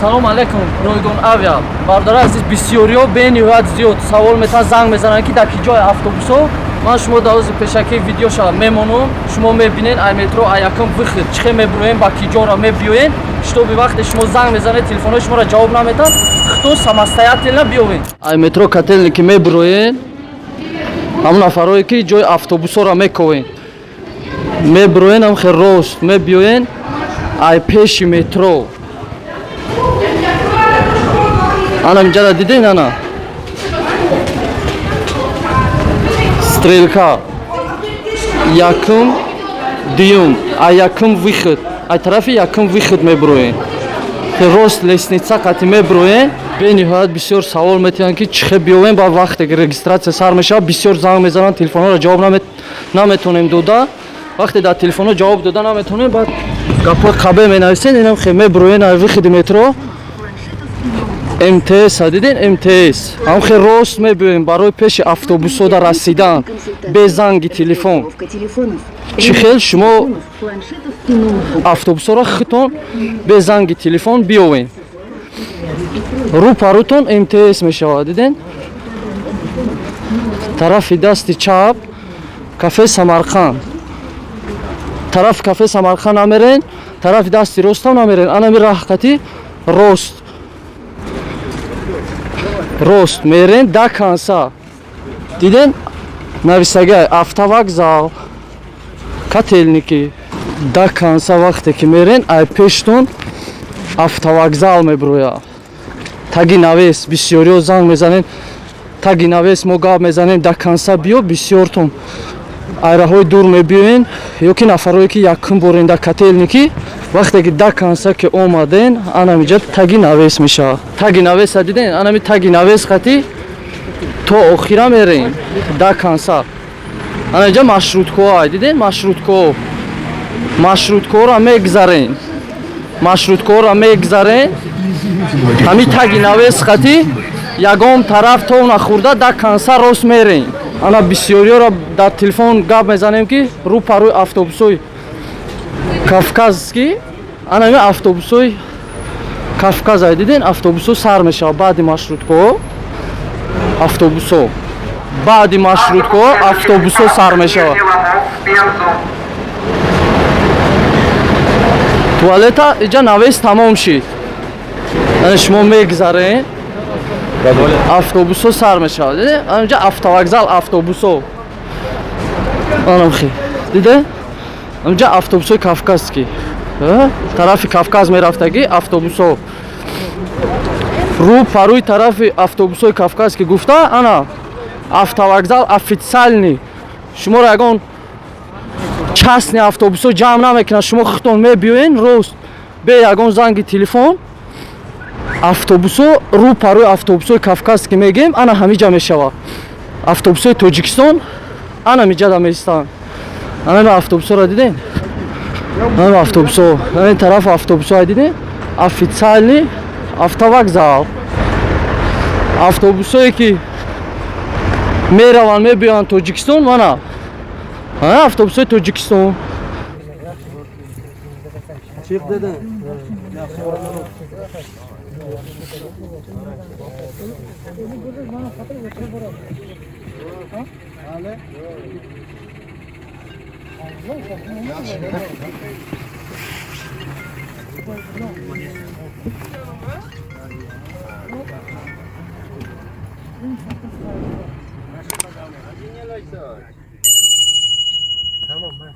Салом алейкум, Ройгон Авиа. Бародари азиз, бисёриҳо бениҳоят зиёд савол метавон, занг мезананд, ки дар ки ҷои автобусҳо. Ман шумо дар ози пешакии видеоша мемонам, шумо мебинед, ай метро, ай якум выход чихе мебуроем, ба ки ҷора мебиёен, чтобы вақте шумо занг мезанед, телефонҳои шуморо ҷавоб наметаванд, хто самостоятельно биёвед. Ай метро Котельники мебуроен, ҳамон нафарое ки ҷои автобусҳоро мековен, мебуроен, ҳам хел рост мебиёен, ай пеши метро ана инҷара диден, ана стрелка якум, дуюм, ай якум выход, ай тарафи якум выход мебуроен, рост лестница қати мебуроен. Бениҳоят бисёр савол метиҳанд, ки чихе биёвем. Ба вақте ки регистрация сар мешавад, бисёр занг мезананд, телефонҳоро ҷавоб наметонем дода. Вақте дар телефонҳо ҷавоб дода наметонем, баъд гапҳои қабе менависен. Инам хе мебуроен ай выходи метро МТС, диден, МТС, ҳам хе рост мебиёем. Барои пеши автобусҳода расидан бе занги телефон, чӣ хел шумо автобусҳоро хитон бе занги телефон биёвен? Рӯ парӯтон МТС мешавад, диден, тарафи дасти чап кафе Самарқанд. Тарафи кафе Самарқанд намерен, тарафи дасти ростам намерен, анами раҳқати рост рост мерен, до конца. Диден, нависагай автовокзал Котельники. До конца вақте ки мерен, ай пештон автовокзал меброя, таги навес. Бисёриҳо занг мезанем, таги навес мо гап мезанем, до конца биё. Бисёртон айраҳои дур мебиёен ё ки нафарое ки якум борен дар Котельники. Вақте ки до конца ки омаден, анамиҷа таги навес мешавад. Таги навеса диден, анами таги навес қати то охира мерем, до конца. Анаҷа маршруткоа диден, маршрутко, маршруткоро мегзарен, маршруткоро мегзарен. Ҳами таги навес қати ягон тараф то нахӯрда, до конца рост мерем. Ана бисёриёро дар телефон гап мезанем, ки рӯ парӯи автобусҳои Кавказский, анами автобусҳои Кавказа диден, автобусҳо сар мешавад баъди маршруткоҳо. Автобусҳо баъди маршруткоҳо, автобусҳо сар мешавад. Туалета иҷа навес тамом шид, ана шумо мегзарен, автобусҳо сар мешавад. Анҷа автовокзал автобусҳо, анамхи диде, анҷа автобусҳои Кавказский, тарафи Кавказ мерафтагӣ автобусҳо, рӯ парӯи тарафи автобусҳои Кавказский гуфта, ана автовокзал официальный. Шуморо ягон частный автобусҳо ҷамъ намекунад, шумо худтон мебиёен рост, бе ягон занги телефон. Автобусҳо рӯ парӯи автобусҳои Кавказский мегем, ана ҳамиҷа мешавад. Автобусҳои Тоҷикистон ана миҷада меистанд. Анами автобусҳоро дидем, анами автобусҳо, ин тараф автобусҳо дидем, официальный автовокзал. Автобусҳое ки мераванд, мебиёянд Тоҷикистон, мана автобусҳои Тоҷикистон. Chiq dedi. Tamam, ben